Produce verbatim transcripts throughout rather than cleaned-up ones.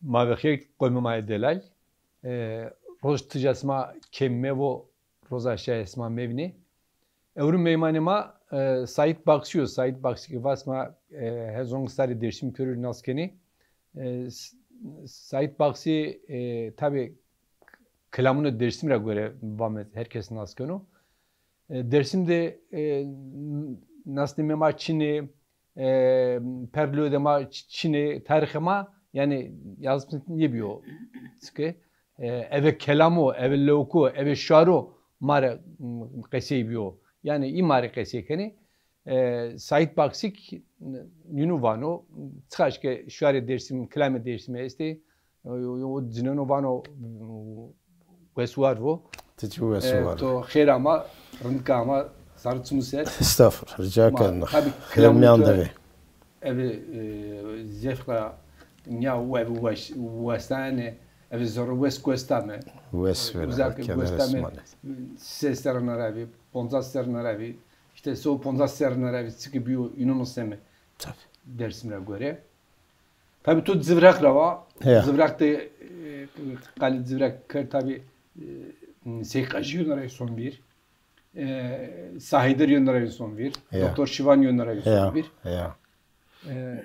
Ma ve xêr, qomê ma yê delal. E, roj tîja sima kêm mevo, roza şayê sima mevînê. Ewro meymanê ma, e, Saîd Baksî yo. Saîd Baksî ke va sima, e, he zong sarê Dêrsim pêro nas kenê. E, S-, Saîd Baksî, e, tabî kilamûnê Dêrsimî ra gore vame her kes nas keno. E, Dêrsim de, e, n-, nasnamê ma çin ê, e, perlûdê ma ç-, çin ê, tarîxê ma, yanî yazmış nêbîyo. Çike, e, eve kelamo, eve lewko, eve şaro ma rê, m, qesey bîyo. Yanî î ma rê qesey kenê. E, Saîd Baksî kî nînû vano, çiqaş ke şarê Dêrsim, kilamê Dêrsimî estê, o, o, o cineno vano, wes û war vo. Ti çi wes û E, war. To xêr ama, rindka ama, sarê çimû ser. Estağfurullah, rica Ma, ken. Tabî, xêr kilamûnê mîyan to de ve. Eve, e, zêf ra nîya, eve wes-, westane, eve zerrê wes gosta me. Wes vera, Uzak keder gosta me. Esmane. Sês serre nêravî, poncas serre nêravî, îşte se û poncas serre nêravî, çike bîyo, înûn se me. Tabî. Dêrsim ra gore. Tabî to Zîvreq ra va. Ya. Zîvreq de, e, qalê Zîvreq kerd tabî, e, Sey Qajî yo nêravî son bir. E, Sahîdir yo nêravî son bir. Ya. Doktor Şivan yo nêravî son bir. Ya. E,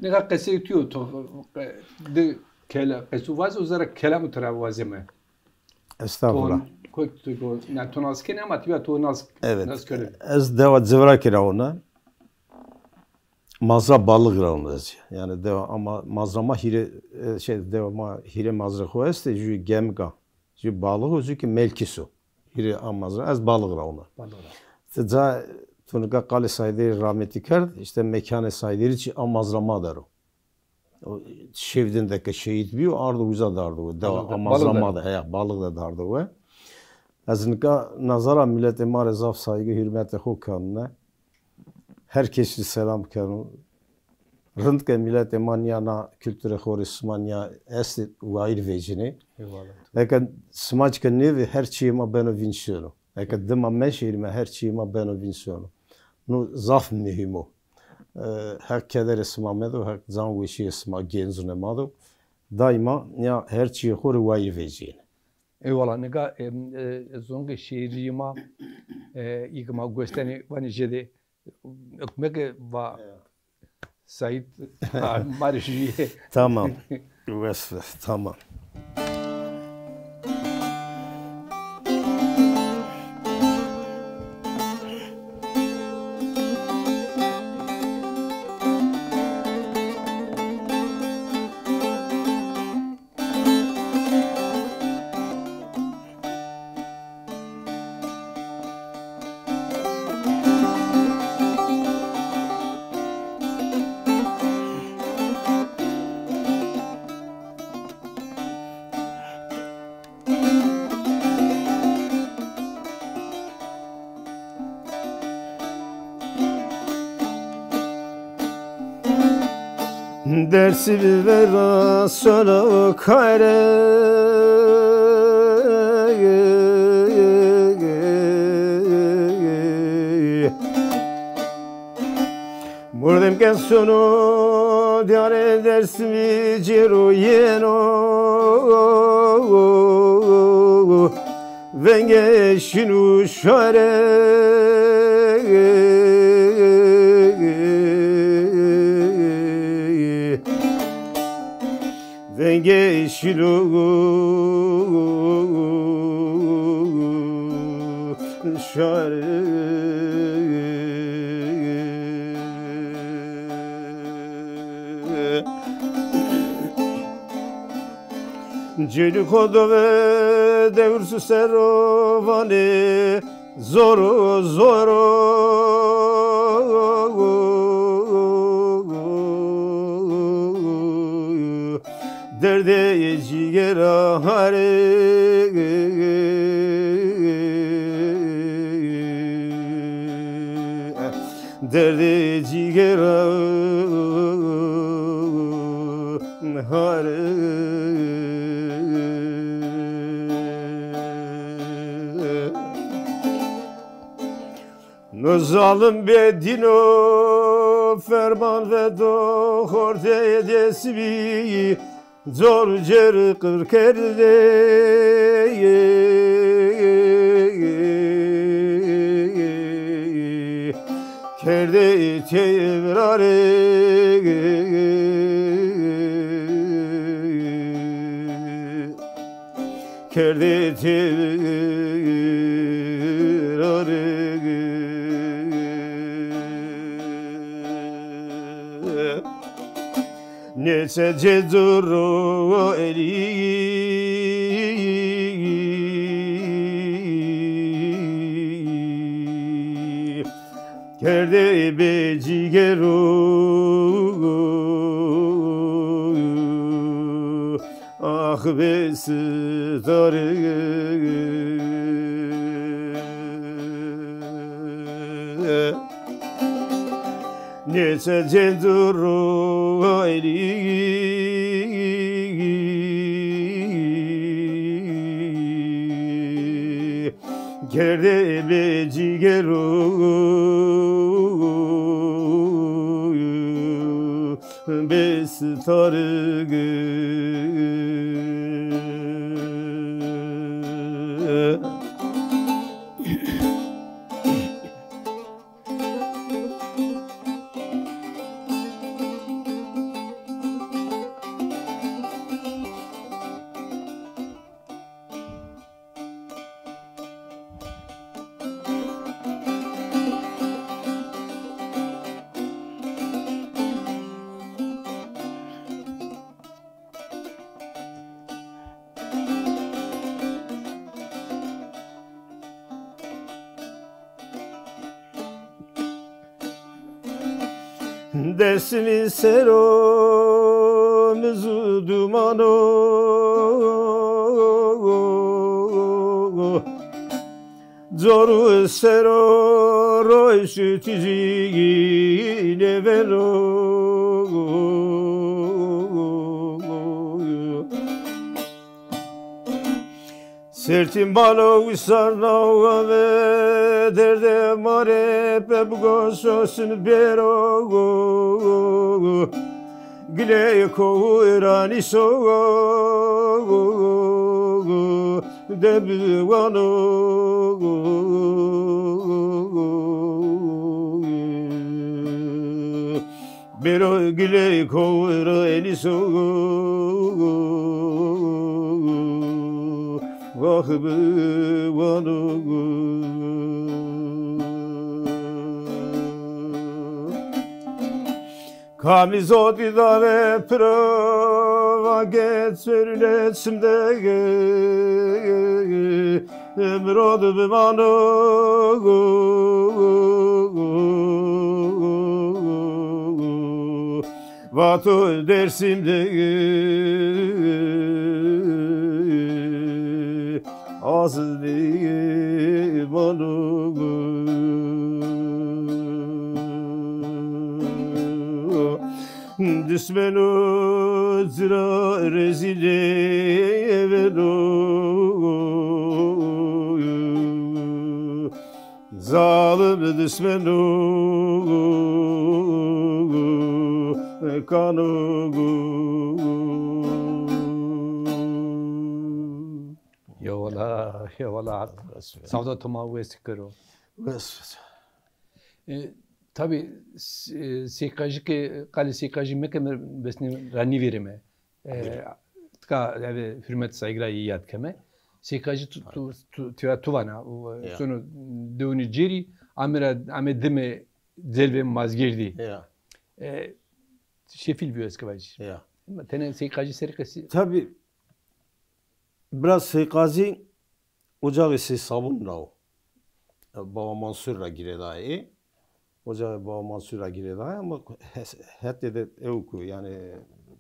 nika qesey to yo, to, e, di kele-, qesû vaze, uza ra kelamû to ra wazeme. Estağfurullah. To, ko-, to, ko-, na to nas kenê ama tîya to nas, Evet. nas kenê. Ez dewa Zîvreqî ra wina. Mazra Balix ra wina ez. Yanî dewa ama mazra ma hîrê, e, şey, dewa ma hîrê mazrê xo estê, jû Gemik a. Jû Balix o, jû kî Melkîs o. Hîrê a mazra, ez Balix ra wina. Balix ra. Ti ca, to nika qalê Sahîdirî rahmetî kerd, îşte mekanê Sahîdirî çi a mazra ma der o. O Şêvdin de ke şehîd bîyo, ardo uza dardo we. Dewa Balix de, a mazra Balix de. ma de, heya, Balix de dardo we. Ez nika nazara miletê ma rê zaf saygî, hurmetê xo kenine. Her kes rê selam keno. Rind ke miletê ma nîya na kulturê xo rê, sima nîya estê wayîr vecînê. Eyvallah. Eke sima çike nêvê, her çîyê ma beno vînseno. Eke dima meşêrîme, her çîyê ma beno vînseno. No zaf muhîm o. E, Heq kederê sima medo, Heq can weşîyê sima, gencunê ma do. Daîma ya her çîyê xo rê wayîr vecîyêne. Eyvallah, nika, e, e, zongê şêrîyê ma, e, î ke ma goştenê vanê jêde, uk meke va Ya. Saîd, ha, ma rê jûyê. Tamam. Wes, wes, tamam. Dêrsim vera sono kare. Mordem ke sono diyarê Dêrsimî cêro yeno, vengê şîn û şare. Vengê şîn û şare. Cênî xo do ve dewr su ser o vanê. Zoro, zoro, derdê cîgera hare. Derdê cîgera hare. No zalim bê dîno Ferman ve do xortê Dêsimî, cor û cêr qir kerdê. Kerdê têvrarê. Kerdê têvrarê. Nêçe cêcû ro elî. Kerdê bê cîgero. Ax bê sitarê. Nêçe cêncû ro elî. Kerdê bê cîgero. Bê sitarê. Dêsimî ser o miz û duman o. Cor û ser o roş û tîjî nêveno. Sertî ma no wisar nawa ve, derdê ma rê pe bigoşo sin bêro. Gilê ko ra nîso de biwano. Bêro gilê ko ra nîso vax biwano. Kamî zotî dane piro, va geçerine çimde. Mirod bimano. Vato Dêrsim de az nêmano. Dismeno ci ra rezîlê veno. Zalim dismeno kano. Yewala, yewala. Sawda to ma wes kero. Wes, wes. E, tabî, s-, e, Seyqajî ke, qalê Seyqajî meke, mi besnî ra nîvêrime. E, tika eve hurmet saygı ra yad keme. Seyqajî tu, tu, tu, tu, tu vana, sono dewni cêrî, ame ra, ame dime Celvê Mazgêrdî. Ya. E, şefil bîyo ez ke vajî. Ya. Ama tenê Seyqajî serî qesî. Tabî, biraz Seyqajî Ocaxê Sey Sabun ra o. Baba Mansur ra girêdayê. Ocaxê Baba Mansur ra girêdayê ama hes-, hetê de ewk o, yanî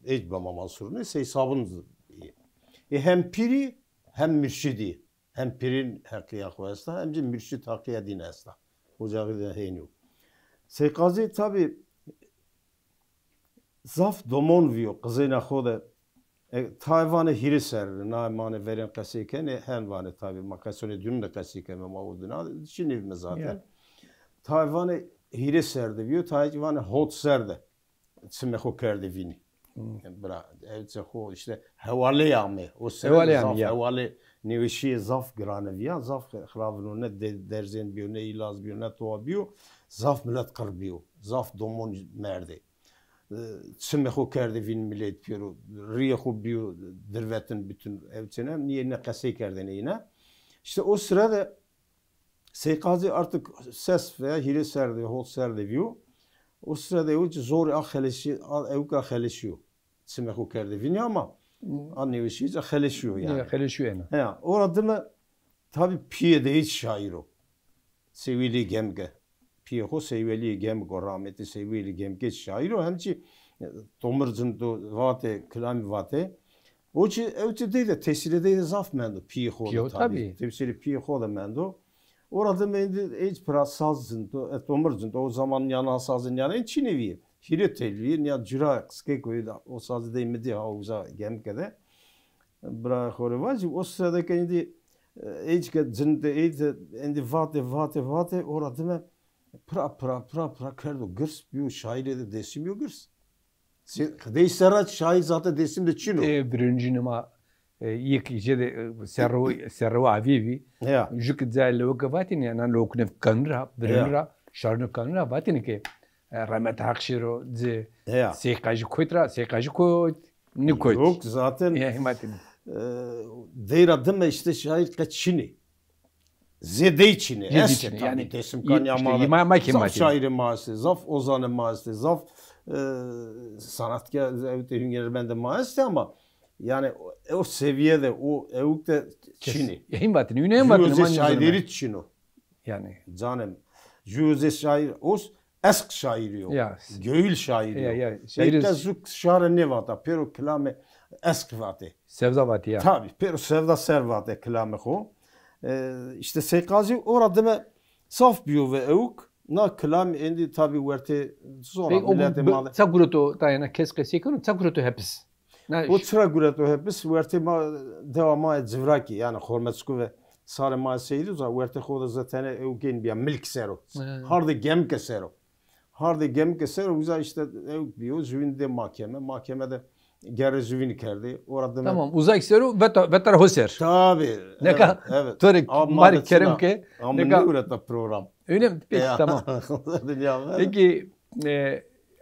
êc Baba Mansur nê, Sey Sabun. E, hem pîrî hem murşidî. Hem pîrîn heqîya xo esta, hem zî murşid heqîya dîn esta. Ocaxî de hênî yo. Seyqajî tabî zaf domon vîyo, qizêna xo de. E, tayê vanê hîrê serrî, na ma nê verên qesey kenê, hen vanê tabî, ma qesonê dînûn de qesey keme, ma urduna de çinî vîme zaten. Ya. Tayê vanê hîrê ser de bîyo, tayê kî vanê hot ser de çimê xo kerdê vînî. Hmm. Bira, ewçê xo îşte hewaleyê amê. O sere de zaf hewale, nêweşîye zaf girane vîya, zaf xiravinone, de-, derzên bîyo, ne îlaz bîyo, ne towa bîyo, zaf milet qir bîyo, zaf domon merdê. E, çimê xo kerdê vînî milet pêro, rîyê xo bîyo dirvetin bütün ewçêne, nîyê ne qesey kerdêne îne. Îşte o sire de Sey Qazî artık ses veya hîrê ser de, hot ser de bîyo. O sire de ewk zor a xeleşî-, a ewk ra xeleşîyo. Çimê xo kerdê vînî ama a nêweşîye ca xeleşîyo yanî. Ya, xeleşîyo ena. Heya, ora dime tabî pîyê de hiç şaîr o. Sey Welîyê Gemike. Pîyê xo Sey Welîyê Gemik o, rahmetli Sey Welîyê Gemike şaîr o. Hem çî, e, tomir cinto vate, kilamî vate. O çî, ew çî dey de, tesîrê dey de zaf mendo pîyê xo de tabî. Tesîrê pîyê xo de mendo. Ora dime êndî êc pira saz cinto, e, tomir cinto. O zaman nîya na sazê nîyanên çinê vîye. Hîrê tel vîye, nîya cura qisqê koyê de o sazê dey mi dî ha uza Gemike de. Bira xo rê vajî, o sire de ke êndî, e, êc ke cinite, êc de êndî vate, vate, vate, ora dime pira, pira, pira, pira kerdo girs, bîyo şaîrê de Dêsimî yo girs. Zê-, qidey serra şaîr zaten Dêsim de çin o. E, birincî nima, e, yek jê de, e, serro, serro avîye bî. Ya. Ju ki cayê leweke vatêne, ya, na lewekune kanî ra, birini ra, şarune kanî ra vatêne ke, e, rahmet Haq şêro ci, ya, Sey Qajî koyt ra, Sey Qajî koyt, nîkoyt. Yok zaten. Ya, hîmatêne. E, dey ra dime îşte şaîr qe çinî. Zêdeyî çinî. Zêdeyî estê çinî, tabî, yanî, Dêsimkanîya ma de. Ma, ma kî zaf şaîrê ma estê, zaf ozanê ma estê, zaf, e, sanatkar, ewtê hunermendê ma estê ama yanî o, o sevîye de, o ewk de çinî. Hîn vatêne, wîne hîn vatêne. Ju zê şaîrî çin o. Yanî. Canım, ju zê şaîr, o esq şaîrî yo. Ya. Göğül şaîrî yo. Ya, ya. Eke zû şare nêvata, pêro kilamê esq vatê. Sevda vatê ya. Tabî, pêro sevda ser vatê kilamê xo. E, îşte Sey Qazî ora dime zaf bîyo ve ewk. Na kilamî êndî tabî wertê zor a, miletê ma de. Ça gureto, tayê na kes qesey keno, ça gureto hepis? O çira gureto hepis, wertê ma, dewa ma yê Civrakî, yanî Xormetçiku ve sarê ma yê Seyîd Uza, wertê xo de zetene ewkên bîya milk ser o. He. Hardê Gemike ser o. Hardê Gemike ser o, uza îşte ewk bîyo, juvîn dê makeme, makeme de gerre juvînî kerdê. Ora dime. Tamam, uza kî ser o, veta, veta ra ho ser. Tabî. Neka, evet, evet. To rê ma rê kerem ke, neka nêureta program. Öyle mi? Peki, tamam. Peki, e,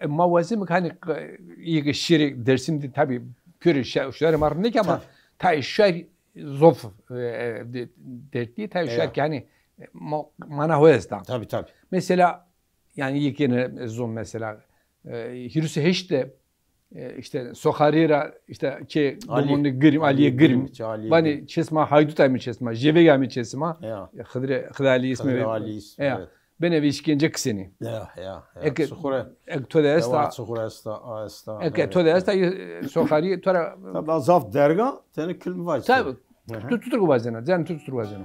e, ma wazeme ke hanî, e, yê ke şêrê Dêsim de tabî pêro şa-, şuarê ma rind nêke ama tayê şuar zof, e, e, de-, dertlî, tayê şuar ke hanî, e, ma-, mana ho esta. Tabî, tabî. Mesela, yanî yê ke ne zon mesela, e, hîris û heşt de, e, îşte Soxarîye ra îşte kê domon de Girîm, Alîyê Girîm. Vanê çesma haydut amê çesma, jêveg amê çesma. Ya. Xidrê, Xidrê Alî îsmê. Xidrê Alî îsmê, evet. Benê ve îşkence kisenê. Ya, ya, ya. Eke, eke to de esta. Çuxur esta, a esta. Eke to de esta, e, Soxarîye to ra. Tabî, zaf derg a, tenê kilm vajî. Tabî. Tu, tu Tirk wazena, can tu Tirk wazena.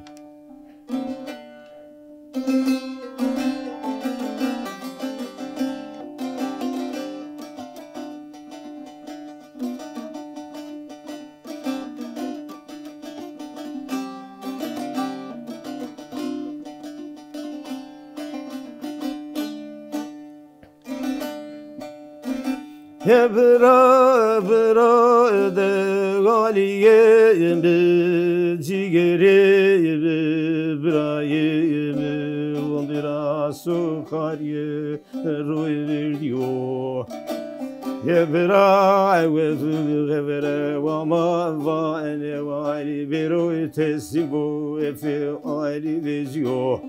He bira, bira de galîyê mi, cîgerê mi, birayê mi, ondira Soxarîye roy verdîyo. He bira, we vevere wa ma vanê wa rî bêro tesî bo, efê alî vecîyo.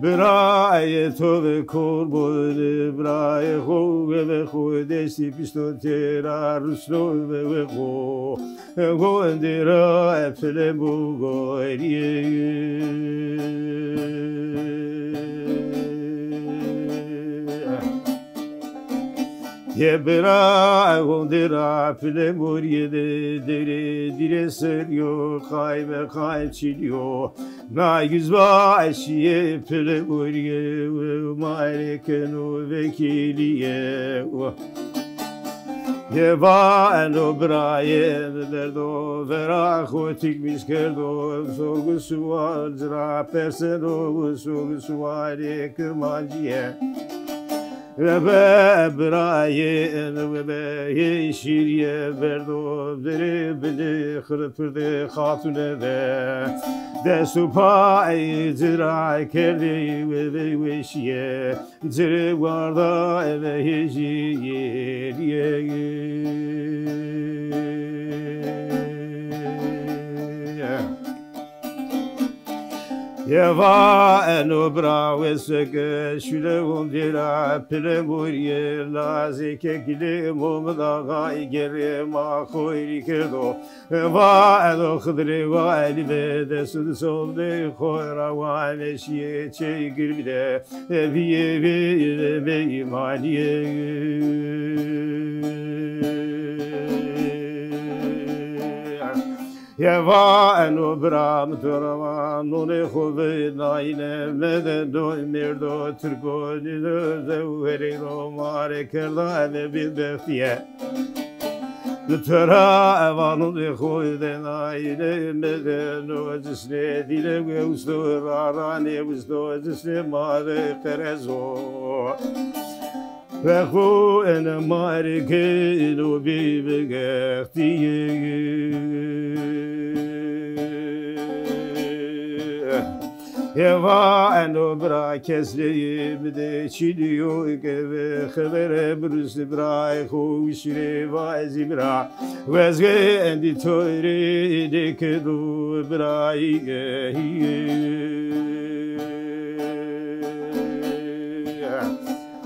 Birayê to ve korbon, birayê xo ve xo destî pişto têra rusno ve ve xo. Gondira pile bu gorî. Ye bira gondira pile morîye de dere dire ser yo, qayme qayçilî yo. Na yüzbaşîye pile morîye, ma rê keno vekîlîye. Yê va eno birayê mi berdo, vera xo tikmîş kerdo, sorgu sual ci ra perseno, sorgu sualê kirmancîye. Ve be birayê mi ve be hêşîrîye berdo, birê binê xirpirdê xatune de. Dest û pay ci ra kerdê ve ve weşîye. Ci rê warda eve hêjî yê. Yê va eno bira weseke şule ondêra pile morîye lazê ke gilê Momed Axayî gerê ma xoyrî kerdo. Va edo Xidirê wa Elî ve dest û di soldê xo ra wa meşîyê çey girbî de vîyê vê meymanîye. Ye va eno bira mi to ra va nonê xo ve nayîne mede no merdo tirko nîno zewherê ro ma rê kerda eve bêbextîye. Li to ra evanûnê xo de nayîne mede no cisnê dîle wewsto ra ranê wisto cisnê ma de qerezo. Ve xo ene ma rê keno bêbextîye. Eva eno bira kes leyê mi de çînî yo ke ve xebere birusî birayê xo wişîrê va ez î bira wezge endî to rê nêkeno birayê.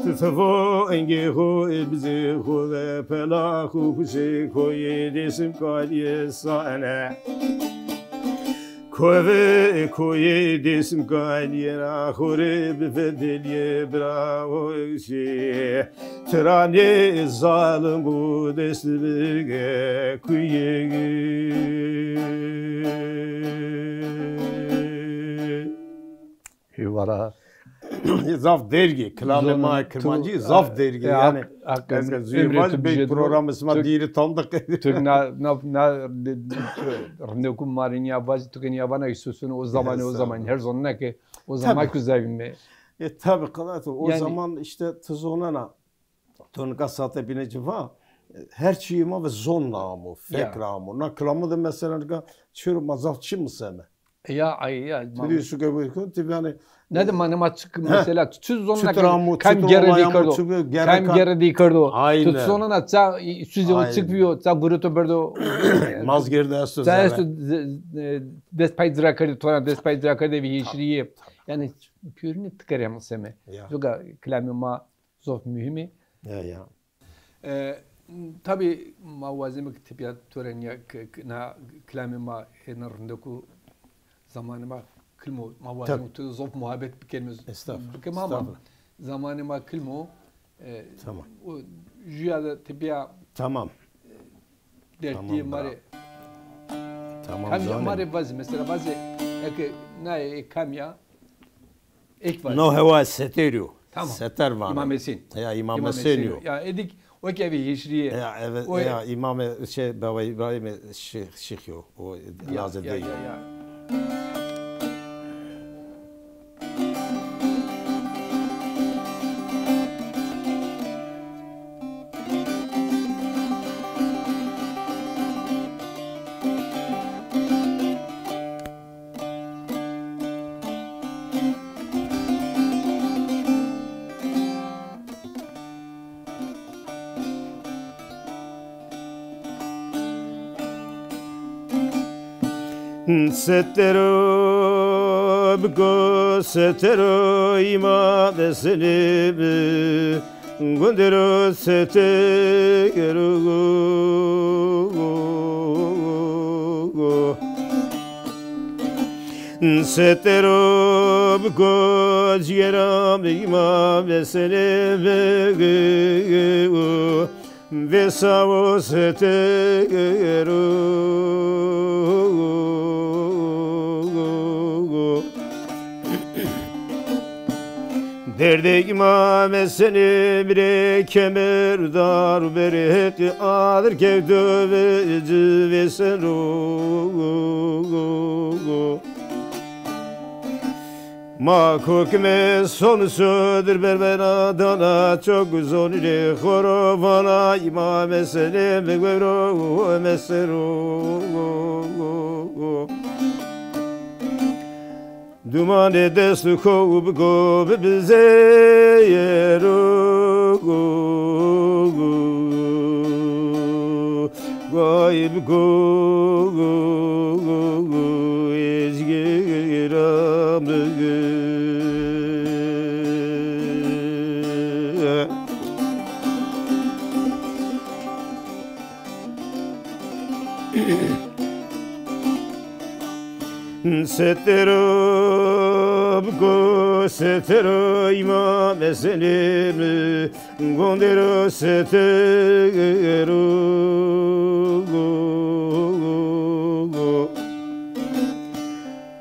Ti tifo engê xo ê bizê xo ve pela xo xusê koyê Dêsim kalîye sane. Kovê koyê Dêsim kalîye ra xo rê bifedelîye bira o şî. Tiranê zalim û destimi kuyê. Hêwara. Zaf derg ê. Kilamê ma kirmancî zaf derg ê. Yanî ez zûyê vaj bey programê sima dîrî tandiq. Tu na na na rindekû ma rê nîya vajî, tu ke nîya vana îsosûn o zamanî o zamanî her zonine ke o zaman ku zevîme. E, tabi qelat o. O zaman îşte ti zonena. To nika sate bîne ci va, her çîyê ma ve zon ra amo, fek ra amo. Na kilamo de mesela nika çêro ma zaf çi miseme. Ya, ay, ya. Tu dî suke bu ko, ti yanî. Ne de ma, ne ma çik mesela, tu çi zonena kam gere dî kerdo. Kam gere dî kerdo. Tu zonena ça, suze o çik biyo, ça gureto berdo. Mazgerde esto. Ça esto, e, dest pay cira kerdi, tona dest pay cira kerdi, bir yeşiliye. Yanî piyurine tikere miseme. Zoga kilamê ma zof muhîm ê. Ya, ya. E, tabî ma wazeme ke tepîya to ra nîya k-, k-, na kilamê ma êna rindek û zamanê ma kilm o. Ma wazeme to zof muhabet bikerîme. Estağfurullah. Bikerîme ama zamanê ma kilm o. E, o jûya de tepîya dertîyê ma rê. Tamam, kamîya ma rê vazî. Mesela vazî eke na ê kamîya. Ek vazî. No hewa Seterî yo. Tamam. Seter vano. Îmam Hesên. Ya, Îmam Hesên yo. Ya, edik o ke eve hêşrîye. Ya, eve, ya, Îmam, şey, Baba Îbrahîm Şîx, Şîx yo. O lazê dey. Ya, ya. Setero biko setero îma besenê bi. Gundero setero. Setero biko cîgera mi îma besenê bi. Vêsawo setero. De Kerdê îmam Hesenê mi rê kemer dar û berê heqî adir kewto ve ci vêseno. Ma kokime son sodir berbena dana çok zonî rê xoro vana îmam Hesenê mi wero mesero. Dumanê dest û ko û biko bibizêro. Vay biko ezgîra mi. Setero biko setero îmam Hesenê mi gondero setero.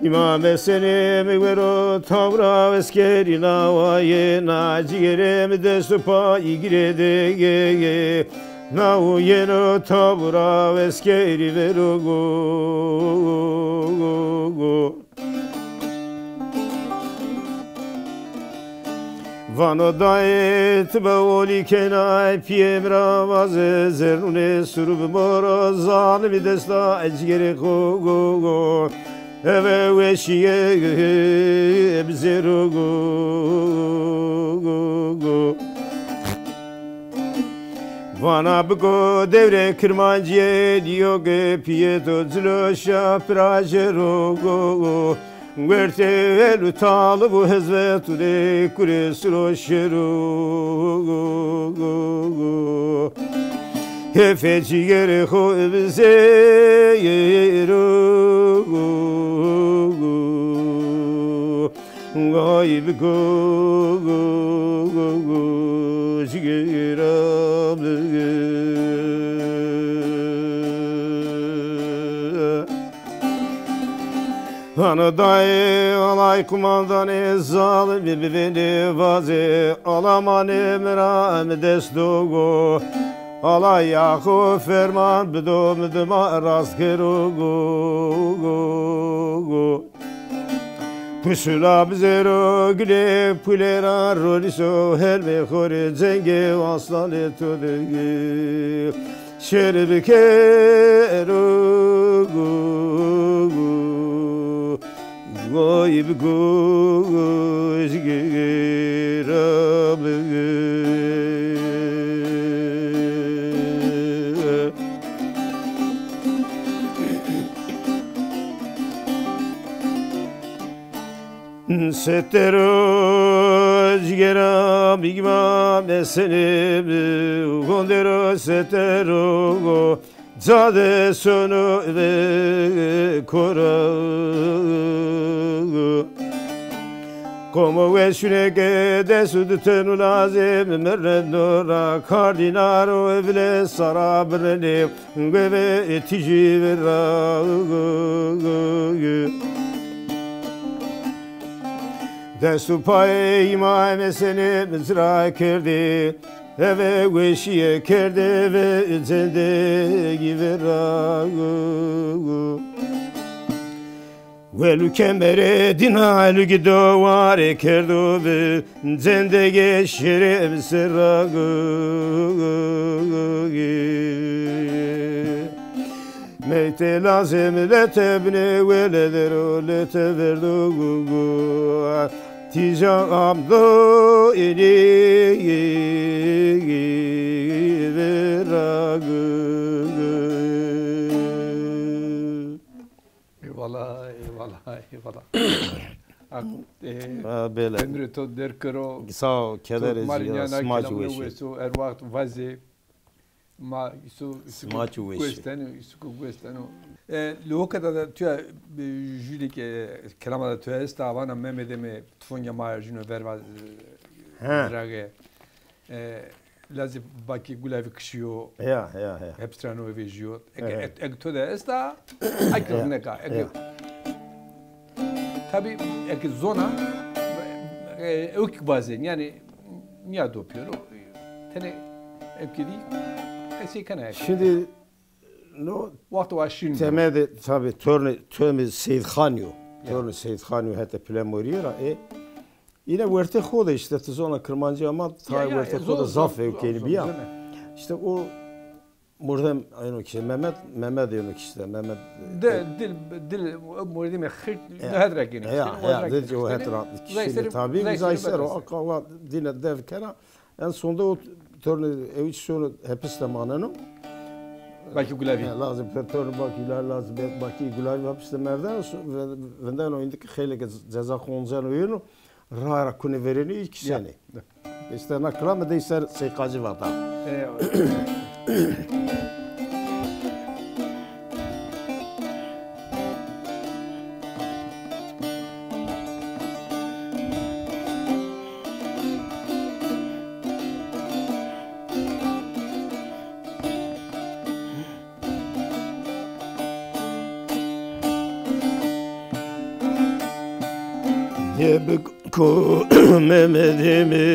Îmam Hesenê mi wero tawra eskerî nawa yena cîgerê mi dest û payî girê de. Nawo yeno tabura eskerî vero. Vano dayê ti be olî kena piyê mi ra vaze zernûnê suru bi moro zalimî desta cîgerê xo. Eve weşîye bizêro. Vana biko dewrê Kirmancîye dîyo ke pîyê to cilo şa piraje ro. Wertê el û talib û hezvetûnê kurê siro şero. Hêfê cîgerê xo bizêro. Vay biko cîgera mi. Hana dayê alay kumandanê zalimî bivênê vazê alamanê mi ra mi dest do go. Alaya xo ferman bido mi dima rast kero go. Pusula bizêro gilê pulê ra rolîso helmê xo rê cengê aslanê to de. Şêr bikero go. Goy bi goy cigera bi. Setero cigera bigma mesenê bi, gondero setero go, cade sono ve kora. Komo weşune ke desu de tenu lazim merrendo ra kardinaro evle sara birne. Gove tijî vera. Dest û payê îmamê senê mizra kerdê, eve weşîye kerdê ve zendegî vera. Welu kemerê dîna lugî do warê kerdo bi, zendegê şêrê bi sera. Meytê lazê milete binê wele dero lete verdo. Tîja amdo inî vera. Eyvallah, eyvallah, eyvallah. Haq, e, ha, bele. Emrê to der kero. Sağ ol, keder ezî ya, sima ci weşî. Weso, her waxt vazê. Ma îsu, îsu sima ci weşî. Guesteno, îsu ku guesteno. E, leweke da da tuya, e, jûlî ke kelama da tuya esta, vana Mehmedê mi tifongê ma jûno verva, e, he. Drage. E, lazê bakî gula vî kişîyo. Ya, ya, ya. Hep strano vejîyo. Eke, evet. Ek, ek to de esta, ek ya. Neka, ek ya. Tabi ek zona, E, ewk vazên, yanî nîya do pêro, tenê ewkê dî qesey kena eke. Şimdi no Wexto wa şîn bîyo. Temede tabi tornê, tornê Seyîd Xan yo. Ya. Tornê Seyîd Xan yo hete Pilemorîye ra. E, yine wertê xo de işte, ti zona Kirmancîya ma, ya, tayê wertê xo de zaf ewkênî bîya. İşte o mordem êno kişte, Mehmet, Mehmet êno kişte, Mehmet. De, dil, dil, mordemê xirk, e, het ra gênî kişte, ya, ya, dil o het ra kişte tabi, zayser o, aqala dîne dev kena. En sonda o tornê ewî şono hepis de maneno. Bakî Gulavî. He, lazim pe-, tornê Bakî Gulavî, lazim be-, Bakî Gulavî hepis de merdeno, so-, ve-, vindeno îndî ki xeylê ke ceza xo onceno yeno, ra ra kunê verênî kîsenê. Ya. İşte na kilame dey ser Seyqacî vata. Eyvallah. Ye biko Memedê mi,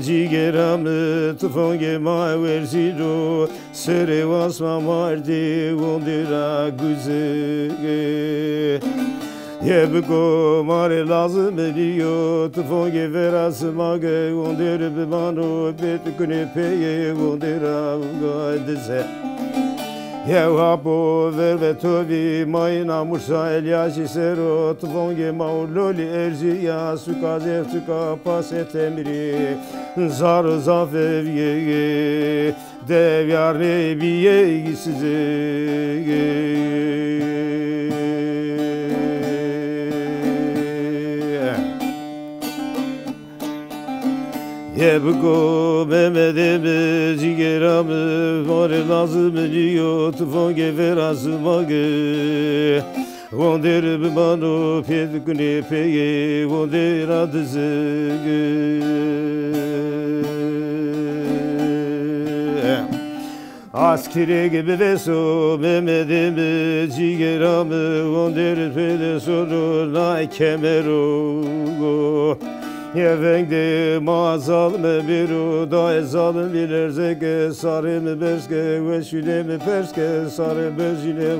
cîgera mi, tifongê ma werzî do. Serê wasma mardê wondê ra guzê. Ye biko ma rê lazim nîyo, tifongê vera sima ge, wondê rê bimano, pê ti kunê peyê wondê ra dize. Yew apo ver ve tovî, mayîna Mursa Elyasî ser o, tifongê ma û lolî erzîya, suka zef suka pasê temirî, zar û zaf evîyê. Devyar nêbîyey sizi. Ye biko Memedê mi, cîgera mi, ma rê lazim nîyo, tifongê vera sima ge. Wondir bimano pêdikune peyê wondir a dizige. Askirê ge biveso Memedê mi, cîgera mi, wondir pêde sono nay kemero. Ye veng de ma zalime bêro, daye zalim bî lerzeke, sarê mi berske, weşînê mi perske, sarê bejîne.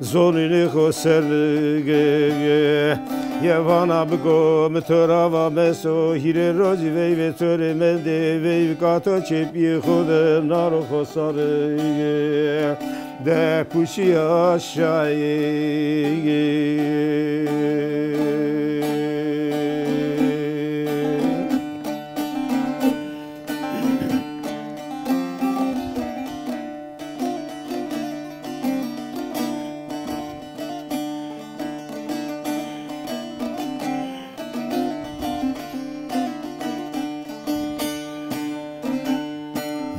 Zonînê xo ser mi ge, ge. Ye vana biko mi to ra va meso, hîrê rojî veyvê to rê mendê, veyvî kato çepîyê xo de naro xo sarê ge. De puşîya şayê ge.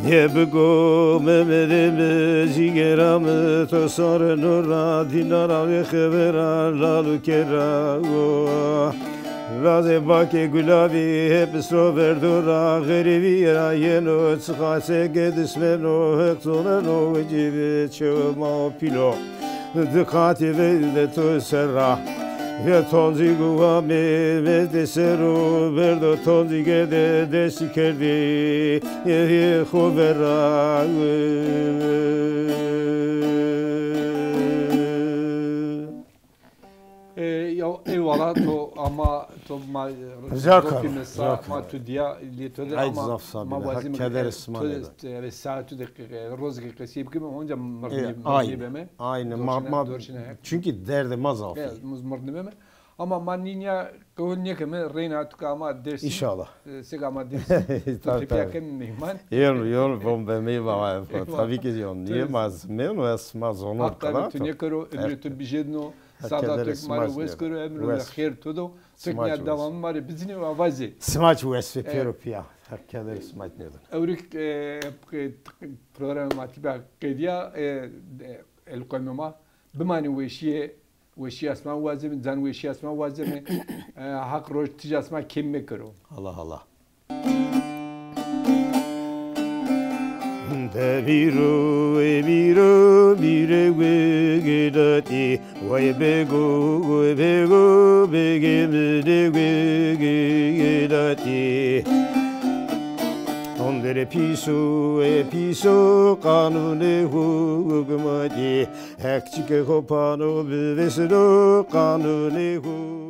Ye biko Memedê mi, cîgera mi, to sareno ra, dîna ra vêxe vera, lal û kera o. Lazê bakê gulavî hepis ro verdo ra, xerîbîye ra yeno, çixa seke dismeno, Heq zoneno wecî bi çewe ma pîlo. Di qatî veyve to ser ra. Ve toncî guva mi vêdê ser o, verdo toncîge de destî kerdî, yê xo vera. E, ya, eyvallah, to ama to ma, rica karim, rica karim. Ma tu diya lê to de ama zaf sabîne, ma wazîme keder, e, sima to de, e, saet tu de, e, roz ke qesî bikime, onca mirnî, e, mirnî beme. Aynen, ma, ma, çünkü derdê ma zaf ê. Mirnî beme. Ama ma nînya qewul nêkeme, reyna tu ke ama Dêrsim. İnşallah. E, sek ama Dêrsim. To tepîya keme meyman. Yol, yol, bon bemey baba. Tabii ki yol. Niye ma zimêno, ez ma zonon. Haq tabii tu nêkero, emrê tu bijêdno. Sada to ma rê wes kero, emrê xêr to do. Tek nîya dewamî ma rê bizinî û avazê. Sima çi wes pêro pîya. Heq kederê sima çi nêdon. Ewrik, e, programê ma tîpa qedîya, e, e, elqemê ma. Bimanê weşîye, weşîya sima wazeme, can weşîya sima wazeme. E, Haq roj tîja sima kêm mekero. Allah Allah. De bîro, ê bîro, bîrê we gedatî, wey bego, wey bego, begê mi de we ge, Dati. Ondere piso e piso qanûnê hukmatî. Heq çike xo pano bivêsno qanûnê hu.